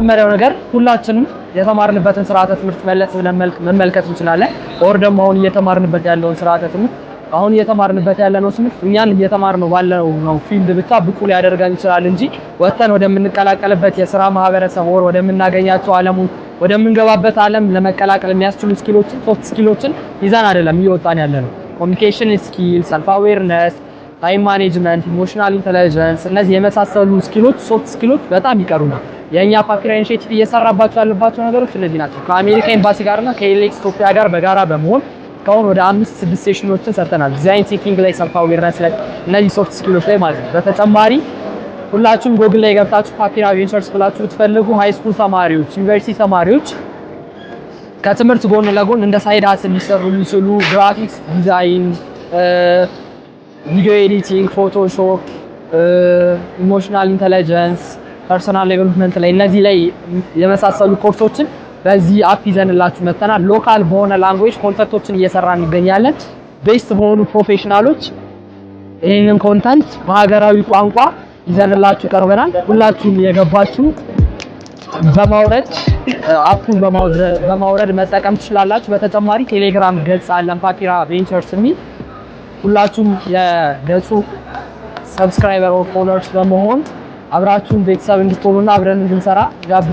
የመጀመሪያው ነገር ሁላችንም የተማርንበትን ስርዓተ ትምህርት መለስ ብለን መመልከት እንችላለን። Or ደግሞ አሁን እየተማርንበት ያለውን ስርዓተ ትምህርት፣ አሁን እየተማርንበት ያለነው ትምህርት እኛን እየተማርነው ባለው ነው field ብቻ ብቁ ሊያደርገን ይችላል እንጂ ወጥተን ወደምንቀላቀልበት የስራ ማህበረሰብ or ወደምናገኛቸው ዓለሙ ወደምንገባበት ዓለም ለመቀላቀል የሚያስችሉ skill ኦችን፣ soft skill ኦችን ይዘን አይደለም እየወጣን ያለ ነው። Communication skill፣ self awareness፣ time management፣ emotional intelligence፣ እነዚህ የመሳሰሉ skill ኦች፣ soft skill ኦች በጣም ይቀሩናል። የእኛ ፓፒራ initiative እየሰራባቸው ያለባቸው ነገሮች እነዚህ ናቸው። ከአሜሪካ ኤምባሲ ጋርና ከኤሌክስ ኢትዮጵያ ጋር በጋራ በመሆን እስካሁን ወደ አምስት ስድስት session ኦችን ሰርተናል። Design thinking ላይ፣ self awareness ላይ፣ እነዚህ soft skill ኦች ላይ ማለት ነው። በተጨማሪ ሁላችሁም ጎግል ላይ ገብታችሁ ፓፒራ ቬንቸርስ ብላችሁ ብትፈልጉ high school ተማሪዎች፣ ዩኒቨርሲቲ ተማሪዎች ከትምህርት ጎን ለጎን እንደ side hustle ሊሰሩ የሚችሉ graphics design፣ video editing፣ Photoshop፣ emotional intelligence፣ personal development ላይ፣ እነዚህ ላይ የመሳሰሉ ኮርሶችን በዚህ app ይዘንላችሁ መጥተናል። Local በሆነ language content ኦችን እየሰራን እንገኛለን። Best በሆኑ professional ኦች ይህንን content በሀገራዊ ቋንቋ ይዘንላችሁ ቀርበናል። ሁላችሁም የገባችሁ በማውረድ፣ app ኡን በማውረድ መጠቀም ትችላላችሁ። በተጨማሪ ቴሌግራም ገጽ አለን ፓፒራ ቬንቸርስ የሚል። ሁላችሁም የገጹ subscriber or followers በመሆን አብራችሁን ቤተሰብ እንድትሆኑና አብረን እንድንሰራ ጋብዛለሁ።